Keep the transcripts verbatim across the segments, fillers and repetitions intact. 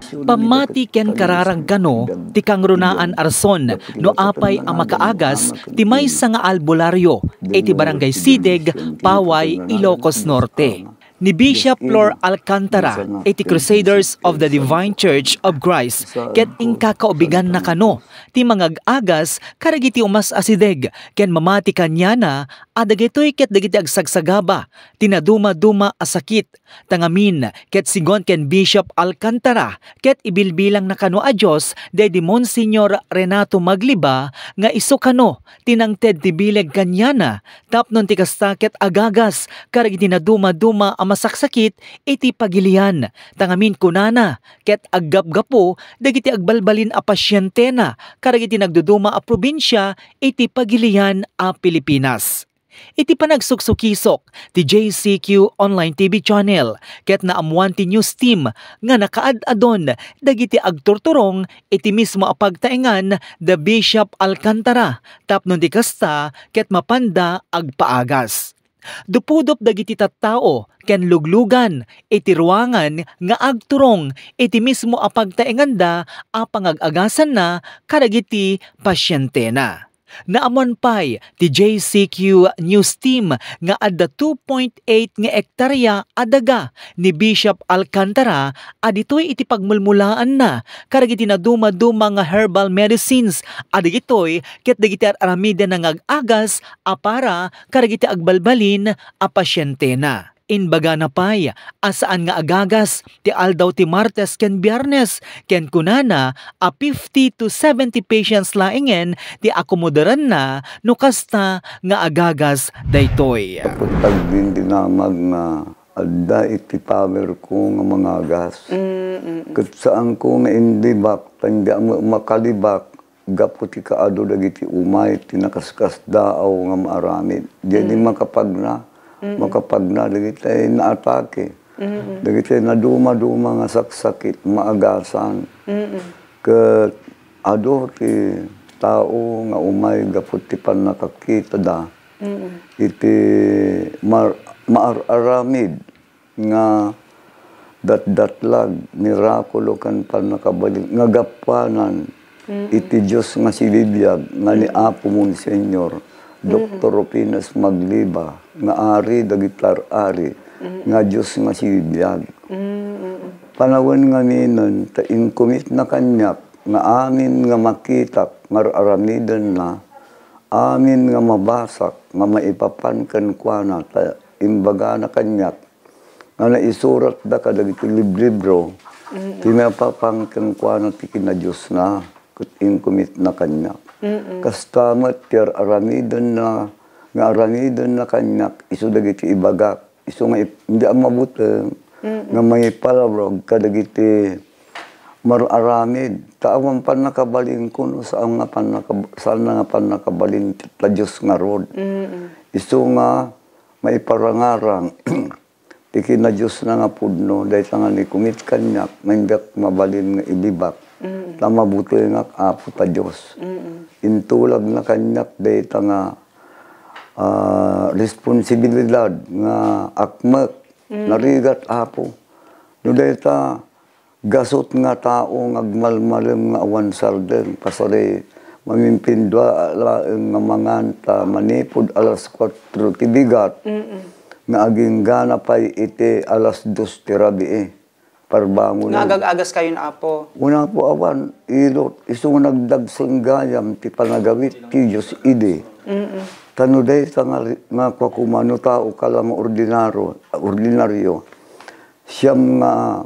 Pammati ken kararag kano ti kangrunaan a rason no apay a makaagas ti maysa nga albularyo iti Barangay Sideg, Paway, Ilocos Norte. Ni Bishop Flor Alcantara iti Crusaders of the Divine Church of Christ ket inkakaubiganna kano ti mangag-agas kadagiti umas a sideg ken mamati kaniana a dagitoy ket dagiti agsagsagaba ti naduma-duma a sakit. Ta ngamin, ket sigun ken Bishop Alcantara, ket ibilbilangna kano a Dios daydi Monsignor Renato Magliba nga isu kano ti nangted ti bileg kaniana, tapno ti kasta ket agagas kadagiti naduma-duma a masaksakit iti pagilian. Ta ngamin kunana, ket aggapgapu dagiti agbalbalin a pasientena kadagiti nagduduma a probinsia iti pagilian a Pilipinas. Iti panagsuksukisok ti J C Q Online T V Channel ket naammuan ti news team nga nakaad-adon dagiti agturturong iti mismo a pagtaengan da Bishop Alcantara tapno ti kasta ket mapanda agpaagas. Dupudop dagiti tattao ken luglugan iti ruangan nga agturong iti mismo a pagtaenganda a pangag-agasanna kadagiti pasientena. Naammuan pay ti J C Q News Team nga adda two point eight nga ektarya a daga ni Bishop Alcantara a ditoy iti pagmulmulaanna kadagiti naduma-duma nga herbal medicines a dagitoy ket dagiti ar-aramidna nga ag-agas a para kadagiti agbalbalin a pasientena. Imbagana pay a saan nga agagas ti aldaw ti Martes ken Biernes, ken kunana a fifty to seventy patients laengen ti akomodaranna no kasta nga agagas daytoy. Tapos pagdindinamag nga adda iti power ko nga mangagas. Mm, mm, mm. Ket saan ko nga indibak, ta indi a makalibak, gapu ti kaadu dagiti umay ti nakaskasdaaw nga maaramid. Diay di Mm. makapagna, Mm. makapagna dagiti naatake. Mm. Dagiti naduma-duma nga saksakit, maagasan. Mm. Ket adu ti tao nga umay gapu ti pannakakitada Mm. iti mar-, maar-aramid nga datdatlag, mirakulo, ken pannakabalin nga gapuanan Mm-mm. iti Dios nga sibibiag nga ni Mm-mm. Apo Monsignor Mm-mm. Doktor Rufinas Magliba nga ari dagiti ar-ari Mm-mm. nga Dios nga sibibiag. Mm-mm. Panawen ngaminen ta inkumitna kaniak nga amin nga makitak nga ar-aramidenna, amin nga mabasak nga maipapan kenkuana ta imbagana kaniak nga naisuratda kadagiti liblibro Mm-mm. ti napapan kenkuana ti kinadiosna ket inkumitna kaniak. Mm-mm. Kasta met ti ar-aramidenna nga aramidenna kaniak isu dagiti ibagak, isu nga ip-, indi a mabuteng Mm-mm. nga mangipalawag kadagiti mar-aramid. Ta awan pannakabalinko no saan nga pannaka-, saan nga pannakabalin ta Dios ngarud. Mm-mm. Isu nga maiparangarang ti kinadiosna nga pudno, dayta nga nikumit kaniak, nga indiak mabalin nga ibibak, Mm. ta mabutengak, Apo ta Dios. Mm. Intulagna kaniak dayta nga, ah, responsibilidad nga akmek, Mm. narigat, Apo. No dayta, gasut nga tao nga agmalmalem nga awan sardeng, pasari mamimpindua laeng nga mangan ta manipud alas kuatro ti bigat, Mm-mm. nga aginggana pay iti alas dos ti rabii, parbangonen. Nga agag-agaskayon, Apo? Una po, awan, ilo, isu nga nagdagseng gayam ti panagawid ti Dios idi. Mm-mm. Ta no dayta nga, nga kuakuma no tao kala nga ordinaro-, ordinaryo, siam nga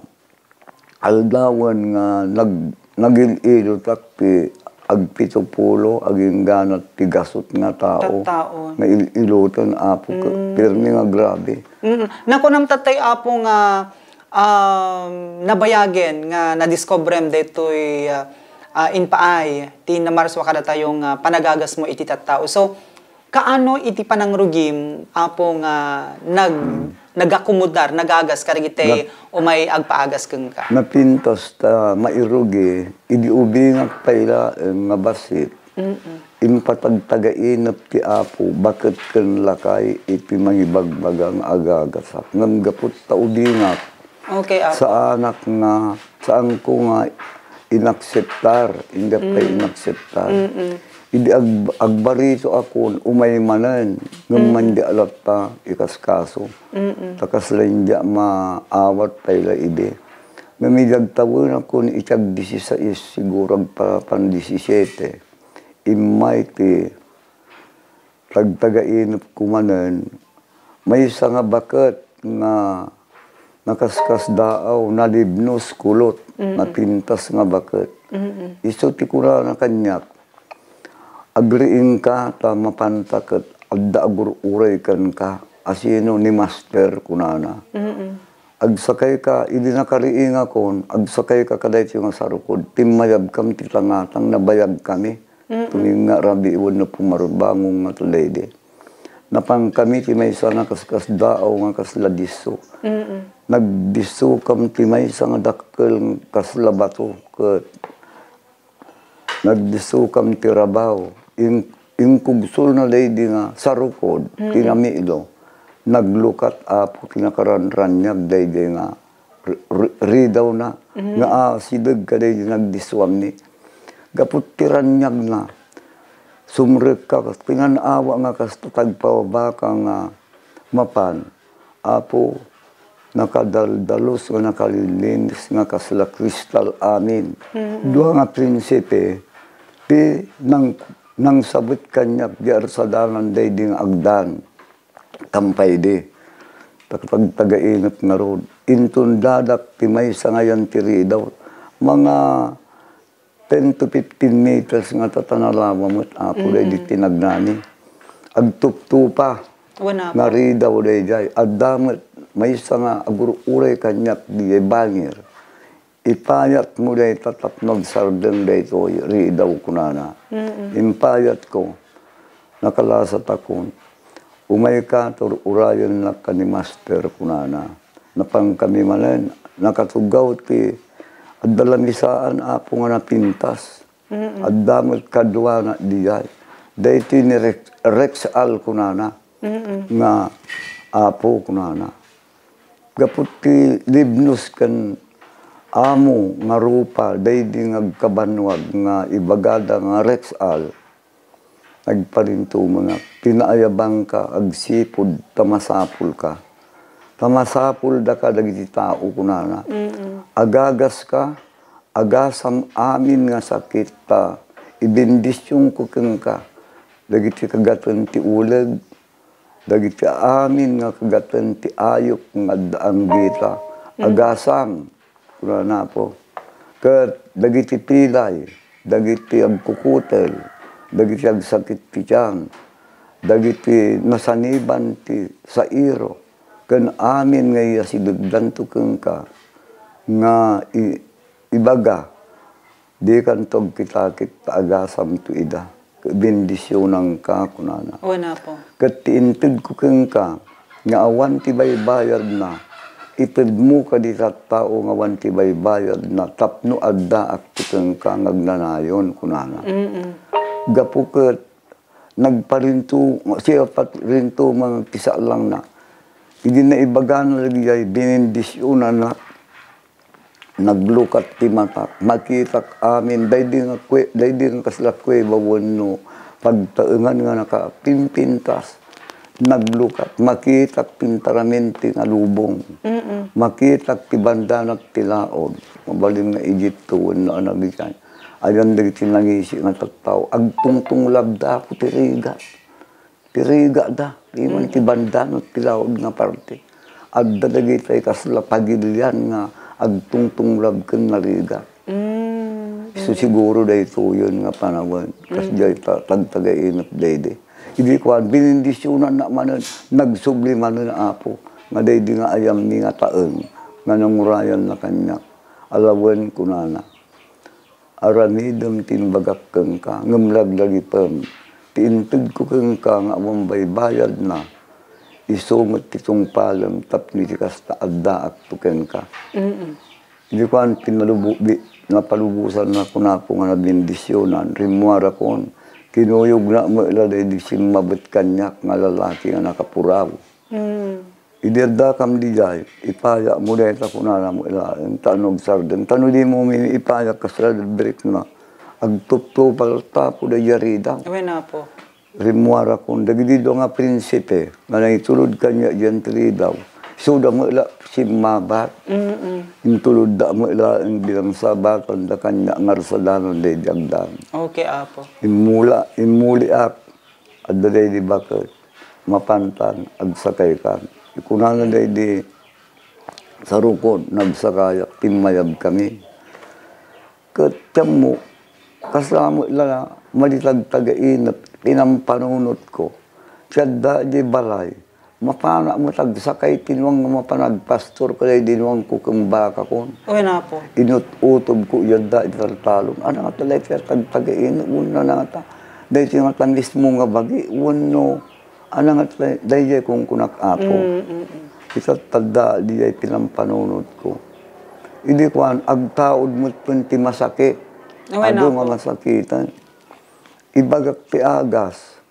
aldawen nga nag-, nagil-ilotak ti agpitopulo aginggana ti gasut nga tao Tattaon. nga il-iloten, Apo, ke-, Mm. pirmi nga grabe. Mm. Nakunam tattay, Apo, nga, um, nabayagen nga nadiskubrem daytoy, ah, ah, impaay ti namarsua kadatayo nga panagagasmo iti tattao. So, kaano iti panangrugim, Apo, nga nag-, Mm. nagakomodar, nagagas kadagiti Nag- umay agpaagas kenka? Napintas ta mairugi, idi ubingak pay laeng nga bassit, Mm-mm. impatagtagainep ti Apo, baket ken lakay iti mangibagbaga nga agagasak. Ngem gapu ta ubingak, Okay, Apo. saanak nga saanko nga inakseptar, inggapay Mm. inakseptar. Mm-mm. Idi ag-, agbarito akon, umay manen, ngem Mm-mm. man di alatta, ikaskaso. Mm-mm. Ta kasla india maawat pay la idi. Ngem idi agtawen akon iti agdisisais, siguro agparapan disisiete, immay ti tagtagainepko manen, maysa nga baket nga nakaskasdaaw, nalibnos, kulot, Mm-mm. napintas nga baket. Mm-mm. Isu ti kunana kaniak, "Agriingka ta mapanta ket adda agur-uray kenka." "Asino?" "Ni Master," kunana. Mm-mm. "Agsakayka, idi nakariingakon, agsakayka kadaytoy nga sarukod. Timmayabkam ti tangatang, nabayagkami." Mm-mm. Tuminga rabii wenno pumarbangong nga tulay di. Napankami ti maysa nga kaskasdaaw nga kasla disso. Mm-mm. Nagdissokam ti maysa nga dakkel kasla bato, ket nagdissokam ti rabaw. In-, inkugsolna daydi nga sarukod, Mm-mm. tinamido. Naglukat, Apo, ti nakaranraniag daydi nga ri-, ri-, ridawna, Mm. nga asideg kadaydi nagdissuammi. Gapu ti raniagna, sumrekka, pinan-awa nga kasta tagpababaka nga mapan, Apo, nakadaldalus nga nakalilinis nga kasla kristal amin. Mm. Dua nga prinsipe, ti nang-, nangsabet kaniak di arsadanan daydi nga agdan. Kampay di. Tag-, tagtagainep ngarud. Intundadak ti maysa nga yan ti ridaw. Mga ten to fifteen meters nga tatanalawa met, Apo, Mm. daydi tinagnani. Agtuptupa Wana nga po. ridaw daydiay. Adda met maysa nga agur-uray kaniak di bangir. Ipayatmo dayta tapno agsardeng daytoy ridaw, kunana. Mm-mm. Impayatko, nakalasatakon. Umayka, ta ur-urayennak ka ni Master, kunana. Napankami manen, nakatugaw ti adda lamisaan, Apo, nga napintas. Mm-mm. Adda met kaduana diay. Daytoy ni Rex-, Rexall, kunana. Mm-mm. Nga, Apo, kunana. Gapu ti libnos ken amo nga rupa daydi nga agkabannuag nga ibagada nga Rexall, nagparintumengak. Pinaayabangka agsipud ta masapulka. Ta masapul daka dagiti tao, kunana. Mm-mm. Agagaska, agasam amin nga sakit ta ibindisionko kenka dagiti kagaten ti uleg, dagiti amin nga kagaten ti ayup nga adda anggita, Mm. agasam, kunana, Apo. Ket dagiti pilay, dagiti agkukutel, dagiti agsakit ti tian, dagiti nasaniban ti sairo, ken amin nga iyasidegdanto kenka nga i-, ibaga, "Dikanto agkitakit ta agasamto ida, ket bendisionanka," kunana. Wen, Apo. Ket ti intedko kenka nga awan ti baybayadna, itedmo kadi tattao nga awan ti baybayadna tapno addaakto kenka nga agnanayon, kunana. Mm-mm. Gapu ket nagparinto-, siya pat rinto man ti saalangna. Idi naibagana dagiti ay benendisionanna, naglukat ti matak, makitak amin, daydi nga kue-, daydi nga kasla kueba wenno pagtaengan nga nakapimpintas. Naglukat, makitak ti intaramente nga lubong. Mm-mm. Makitak ti bandanak ti laod. Mabalin nga Egipto wenno anagikan. Ayan dagiti nangisi nga tattao, agtungtunglabda ko ti rigat. Ti rigada, iman ti Mm. bandano ti laod nga parte. Adda dagitay kasla pagilian nga agtungtunglab ken narigat. Mm, Isu mm. siguro daytoyen nga panawen. Kas Mm. diay ta-, tagtagainep daydi. Idi kuan, binindisionanna manen, nagsubli manen, Apo, nga daydi nga ayammi nga taeng nga nangurayanna kaniak. Alawen, kunana, Aramidem ti imbagak kenka, ngem laglagipem ti intedko kenka nga awan baybayadna, isu met ti tungpalem tapno iti kasta addaakto kenka. Mm-mm. Idi kuan, pinalubo-, bi-, napalubosanna kunako nga nabendisionan, rimmuarakon, kinuyogna met la daydi simmabet kaniak nga lalaki nga nakapuraw. Mm. Idi addakam diay, ipayakmo dayta kunana met laeng, ta no agsardeng, ta no dimo mi ipayakmo kasla breakna, agtuptupal tapo daydiay ridaw. Wen, Apo. Rimmuarakon dagidi dua nga prinsipe nga nangitulod kaniak diay Tilidaw. Isuda met la simmabat. Mm-mm. Intulodda met laeng bilang sabatan da kaniak nga arsadanan daydi agdan. Okay, Apo. Immula, immuliak. Adda daydi baket, mapantan, agsakaykan. Kunana daydi sarukon, nagsakayak, timmayabkami. Ket ti ammok, kasla met la madi tagtagainep, pinampanunotko. Ti adda idiay balay, mapanak met agsakay ti nuang nga mapan agpastor kadaydi nuangko ken bakakon. Wen, Apo. Inut-utobko iti adda iti taltalon. Ania ngata daytoy a tagtagainep wenno ania ngata daytoy ngata mismo nga bagi wenno ania ngata daydiay kunkunak, Apo. Mm, mm, mm. Ita ti adda idiay pinampanunotko. Idi kuan, agtaud metten ti masakit. Wen, Apo. Adu nga masakiten. Ibagak ti agas.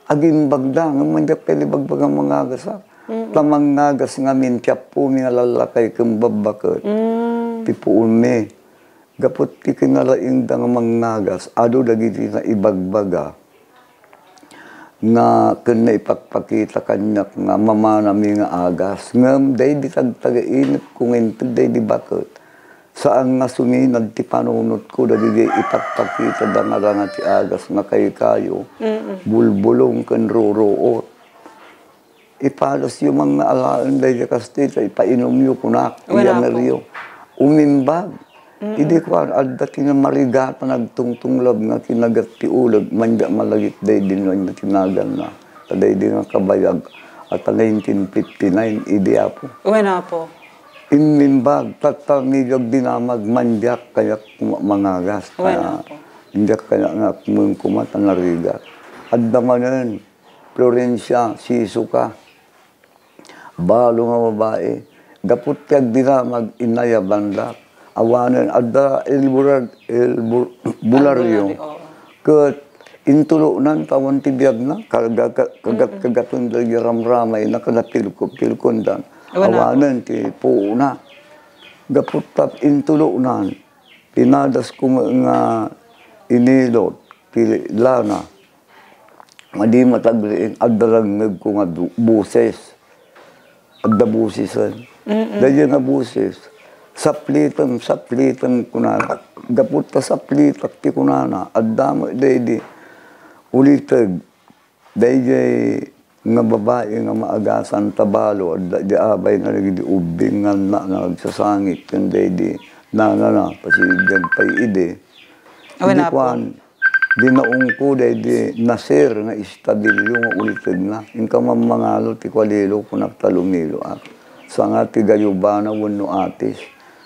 Agimbagda, ngem diak pay ibagbaga mangagas, a. Mm. Ta mangagas ngamin ti appomi nga lallakay ken babbaket. Mm. Ti puonmi. Gapu ti kinalaingda nga mangagas, adu dagiti naibagbaga nga ken naipakpakita kaniak nga mamanami nga agas. Ngem daydi tagtagainepko nga inted daydi baket, saan nga suminad ti panunotko dagiti ipakpakitada nga ranga ti agas nga kaykayo, Mm-mm. bulbulong ken ruruot. Ipadasyo man nga alaen daydi kastoy ta ipainumyo kunak, Wen, Apo. Iyaneryo. Umimbag. Mm-mm. Idi kuan, adda ti namarigatan agtungtunglab nga kinagat ti uleg, mandiak malagip daydi no ania ti naganna. Ta daydi nga kabayag, a ta nineteen fifty-nine, idi, Apo. Wen, Apo. Immimbag, tatta, medyo agdinamag, mandiak kayat koma mangagas. Wen, Apo. Indiak kayat nga akmen koma ta narigat. Adda manen, Florencia, Sisuka. Balo nga babai. Gapu ti agdinamag, inayabandak. Awanen, adda El Bular-, El Bur-, Bulario. Bulario, oo. Ket intuloknan ta awan ti biagna, kaga-, ka-, kagat-, Mm-mm. Kagatun dagiti ramramayna, kada pilko-, pilkondan. Awan, Apo. Awanen ti puona. Gapu ta intuloknan, pinadasko met nga inilot ti lana. Madi matagriing, adda rangngegko nga du-, boses. Adda bosesen. Mm-mm. Daydiay nga boses, "Saplitem, saplitem," kunana. Gapu ta saplitak ti kunana, adda met daydi uliteg. Daydiay nga babai nga maagasan ta balo, adda di abay nga dagidi ubbing nga annak nga agsasangit ken daydi nanana, pasideg pay idi. Awan, Idi Apo. Kuan, dinaongko daydi nasir nga estabilyo nga ulitegna. Inka man mangalo ti kualilo, kunak ta lumiloak. Sanga ti gayubana wenno atis.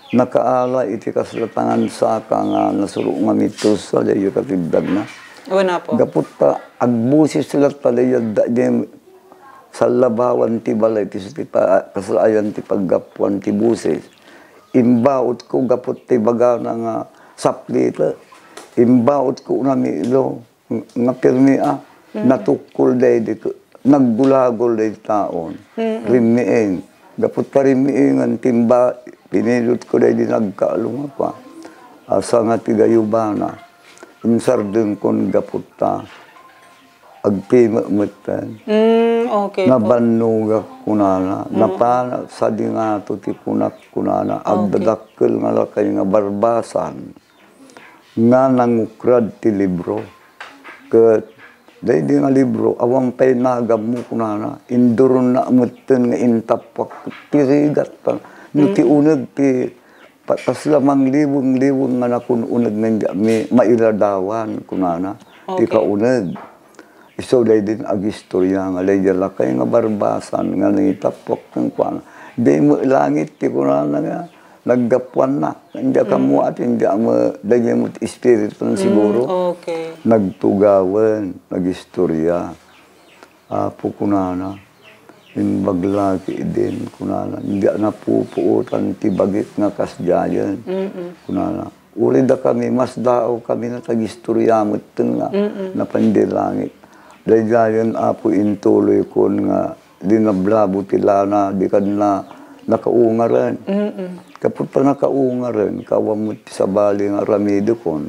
Nakaala iti kasla tangan saka nga nasuro nga mitusa, daydi katiddagna. Awan, Apo. Gapu ta agboses latta daydi adda, daydi sallabawan ti balay, ti, ti pa-, kasla ayan ti paggapuan ti boses. Imbautko gapu ti bagana nga saplita. Imbautko nga milo, nga pirmi a, Mm. natukkol daydi, naggulagol daydi taon. Mm. Rimmiing. Gapu ta rimmiingen ti imba-, pinilotko daydi nagkaalo nga pa. Asa nga ti gayubana. Insardengkon gapu ta agpimekmetten. Mm, okay po. Nabannogak kunana. Mm. Napanak sadi ngato ti kunak kunana. Okay. Agdadakkel nga lakay nga barbasan nga nangukrad ti libro. Ket daydi nga libro, awan pay nagammo kunana. Induronnak metten nga intappuak ti rigat. No ti Mm. uneg ti Pa-, kasla mangliweng-liweng nga nakun-uneg nga indiak mi-, mailadawan, kunana, ti Okay. kauneg. Isu daydi agistorya nga daydi lakay nga barbasan nga nangitappuak kenkuana. Diay met langit ti kunana nga naggapuanna. Indiak Mm. ammo ati, indiak met, daydi met espiritu Mm, siguro. Okay. Nagtugawen, nagistorya. Apo, kunana, imbag la ketdin, kunana, diak napupuotan ti bagik nga kasdiayen. Mm-mm. Kunana, uray dakami, masdaawkami nga agistorya metten nga Mm-mm. napan idiay langit. Daydiayen, Apo, intuloykon nga di nablabo ti lana, di kadna nakaungaren. Mm-mm. Kaput ta nakaungaren, kawan met ti sabali nga aramidekon,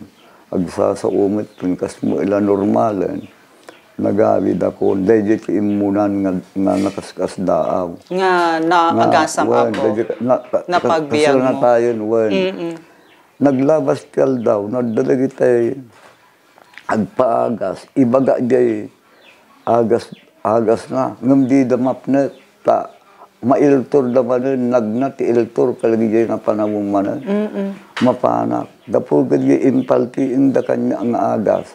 agsasao met ken kas met la normalen. Nagawidakon, daydiay ti immunan nga, nga nakaskasdaaw. Nga naagasam, wen, Apo. Daydiay, na, ka-, ka-, Napagbiag mo. Kasalanatayen, wen. Mm-mm. Naglabas ti aldaw, nadda dagitay agpaagas, ibaga diay agas, agasna, ngem dida mapnek, ta mailtorda manen, nagna ti iltor kadagiti napanawem manen. Mm-mm. Mapanak. Gapu ket impaltienda kaniak nga agas.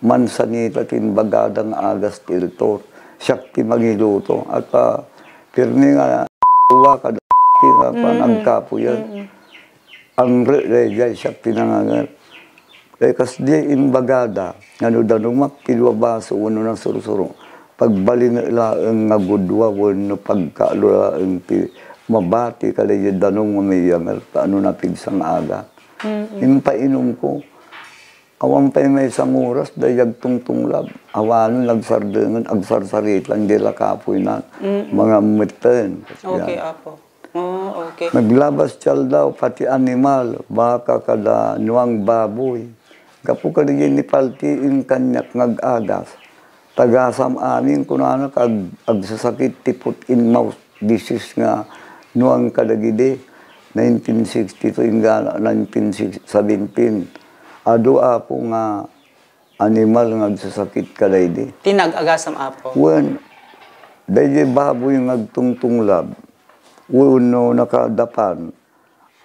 Mansanita ti imbagada nga agas ti iltor. Siak ti mangiluto. At, ah, pirmi nga uwa kada ti nga Mm-mm. panagkapuyan. Mm-mm. Angre daydiay siak ti nanganger. Eh, kasdiay imbagada, nga no danumak ti dua baso wenno nasursuro, pagbalin laeng nga gudua wenno pagkaalo laeng ti mabati kadaydiay danum nga miyanger ta no napigsa nga aga. Mm-mm. Impainumko. Awan pay maysa nga oras, daydiay agtungtunglab. Awanen, agsardengen, agsarsaritan, di la kapuy na. Mm-mm. Mangammetten. Okay, Apo. Oh, okay. Naglabas ti aldaw, pati animal, baka kada nuang baboy. Gapu kadagiti paltiing kaniak nga ag-agas. Tagasam amin, kunana, ag-, agsasakit ti foot and mouth disease nga nuang kadagidi. Nineteen sixty-two, inggana nineteen seventeen. Adu, Apo, nga animal nga agsasakit kadaydi. Ti nag-agasam, Apo. Wen, daydi baboy nga agtungtunglab, wenno nakadapan,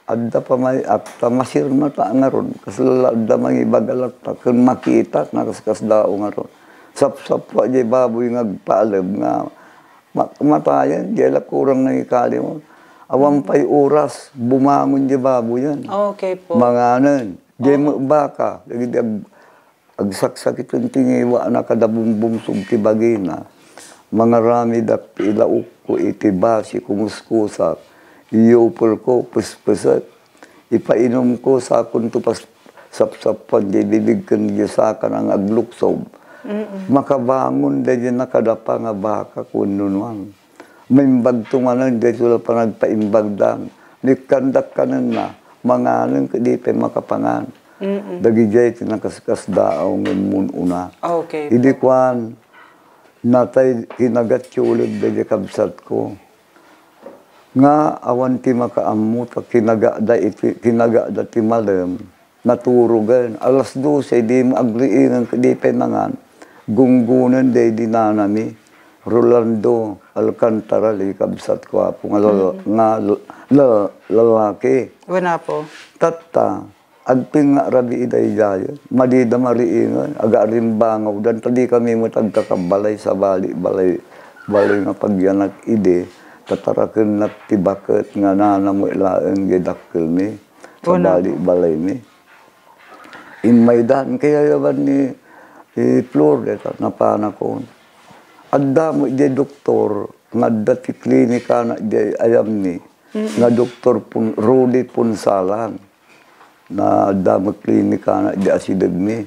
adda pa may atta masirmata ngarud, kasla adda mangibaga latta, ken makita, nakaskasdaaw ngarud. Sapsappo diay baboy nga agpaaleb nga ma-, matayen, diay la kurang nangikalimon. Awan pay oras, bumangon diay baboyen. Okay po. Manganen. Diay Oo. met baka, dagiti ag-, agsaksakiten ti ngiwa'na kada bumbungsog ti bagina. Mangaramidak ti ilaokko iti basi, kumuskusak, iyupelko, pespesek. Ipainumko, sakonto pas-, sapsappuan diay bibig ken diay sakana nga agluksob. Mm-mm. Makabangon daydi nakadapa nga baka, kuno nuang. Maimbagto manen, daytoy la panagpaimbagdan. Nikkandak kanenna, manganen ket di pay makapangan. Mm-mm. Dagidiay ti nakaskasdaaw nga immun-una. Okay. Idi kuan, natay kinagat ti uleg daydi kabsatko. Nga awan ti makaammo ta kinagada iti, kinagada ti malem. Naturogen. Alas dose, di mo agriingen ket di pay nangan. Gunggonen daydi nanami, Rolando Alcantara, di kabsatko, Apo, nga lala-, Mm. nga la-, la-, lalaki. Wen, Apo. Tatta, agpingnga rabii daydiay. Madida mariingen, agarimbangawdan, ta di kami met agkakabalay, sabali balay, balay nga pagyanak idi, tatarakennak ti baket nga nanam laeng diay dakkelmi. Wen, Apo. Sabali balaymi. Immaydan, kay ayaban ni, ni Flor, deta, napanakon. Adda met diay doktor, nga adda ti klinikana diay ayammi, Mm-mm. nga Doktor Pun-, Rudy Punsalan. Na adda met klinikana diay asidegmi.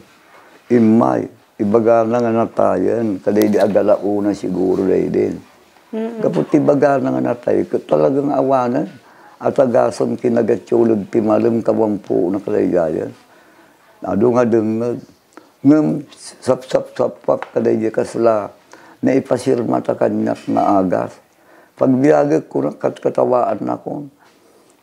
Immay, ibagana nga natayen, kadaydi agalauna siguro daydi. Mm-mm. Gapu ti bagana nga natay, ket talaga nga awanen. Atagasem kinagat ti uleg ti malem, kawan puona kadaydiayen. Adu nga dengngeg. Ngem sapsapsappuak kadaydi kasla naipasirmata kaniak nga agas. Pagbiagek, kuna, katkatawaannakon.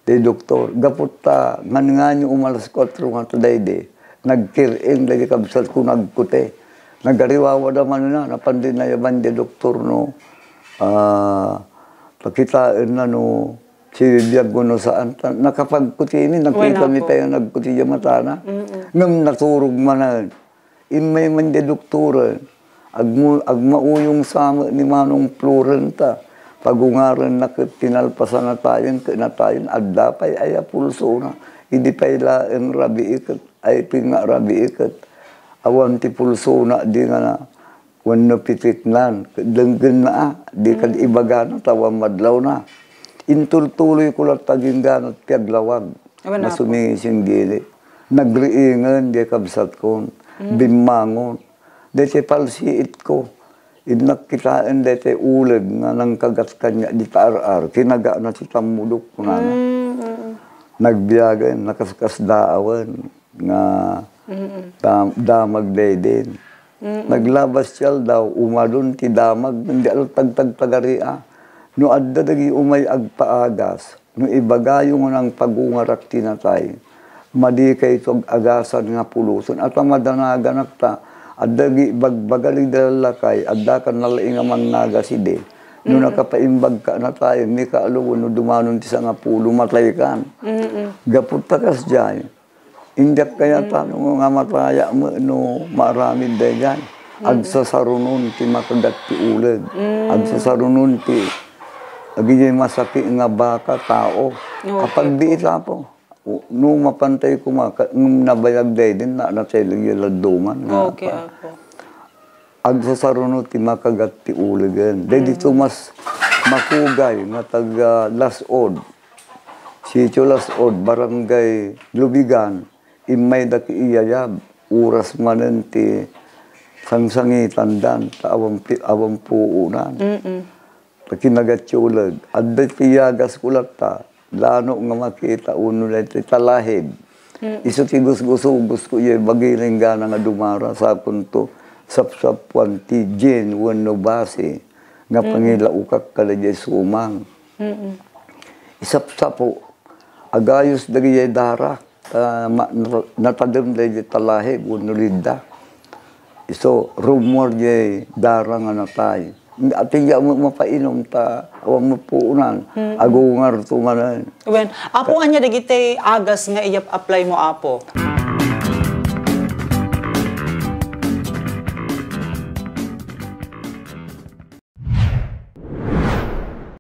Ti doktor, gapu ta ngan-nganyo umalas kuatro nga ta daydi, nagkir-ing dagiti kabsatko, nagkute. Nagariwawada manen a, napan di nayaban di doktor no, ah, pakitaenna no sibibiag wenno saan. Ta-, nakapagkutimi, nakitami Wen, Apo. tayo nagkuti di matana. Mm-mm. Ngem naturog manen. Immay man di doktoren, agmu-, agmauyong sa met ni Manong Floren ta, pagungarenna ket tinalpasan natayen ket natayen, adda pay aya pulsona. Idi pay laeng rabii ket, ay, pingnga rabii ket, awan ti pulsona di nga na, wenno pitiknan, ket denggenna a, di kad Mm. ibagana, ta awan madlawna. Intultuloyko latta agingganat ti aglawag. Awan, Apo. Nga sumingisinggili. Nagriingen di kabsatkon. Mm. Bimmangon. Daytoy palsiitko. Innak kitaen daytoy uleg nga nangkagat kaniak dita ar-ar, kinagana ti tammudok, kunana. Mm, mm. Nagbiagen, nakaskasdaawen nga Mm. dam-, damag daydi. Mm. Naglabas ti aldaw, umadun ti damag, ngem di altagtagtagaria. No adda dagiti umay agpaagas, no ibagayo nga nangpagungarak ti natay, madikayto ag-agasan nga puloten. Ata madanaganak ta, adda dagiti ibagbaga dagiti lallakay, addakan nalaing a mangagas idi. No Mm. nakapaimbagka natayen, Mikael, wenno dumanon ti sangapulo, mataykan. Mm. Gapu ta kasdiay, indiak kayat Mm. no nga matayak met no maaramid daydiay. Mm. Agsasarunon ti makagat ti uleg. Mm. Agsasarunon ti agidiay masakit nga baka, tao. Okay Apagbiit po. apo. O, no mapantay koma, ka-, ngem nabayag daydi, na, natay lagi ladduman nga Okay, apa. apo. Agsasaruno ti makagat ti ulegen. Daydi Mm. to mas makugay nga taga Las-od. Sitio Las-od, Barangay Lubigan, immayda ki iyayab. Oras manen ti sangsangitandan, ta awan pi-, awan puonan. Mm-mm. Ta kinagat ti uleg. Adda ti yagas ko latta. Lano nga makita uno daytoy talahib. Mm. Isu ti gusgusugosko, iya bagi la inggana nga dumara, sakonto sapsapuan ti gin wenno basi nga Mm. pangilaokak kadaydiay sumang. Mm. Isapsapo, agayos dagiti dara, ta ma-, nata-, natadem daydiay talahib wenno lidda. Isu, rummuar diay dara nga natay. Ati diak met mapainum ta awan met puonan. Mm. Agungarto manen. Wen, Apo, ania dagiti agas nga iyap-apply mo, Apo?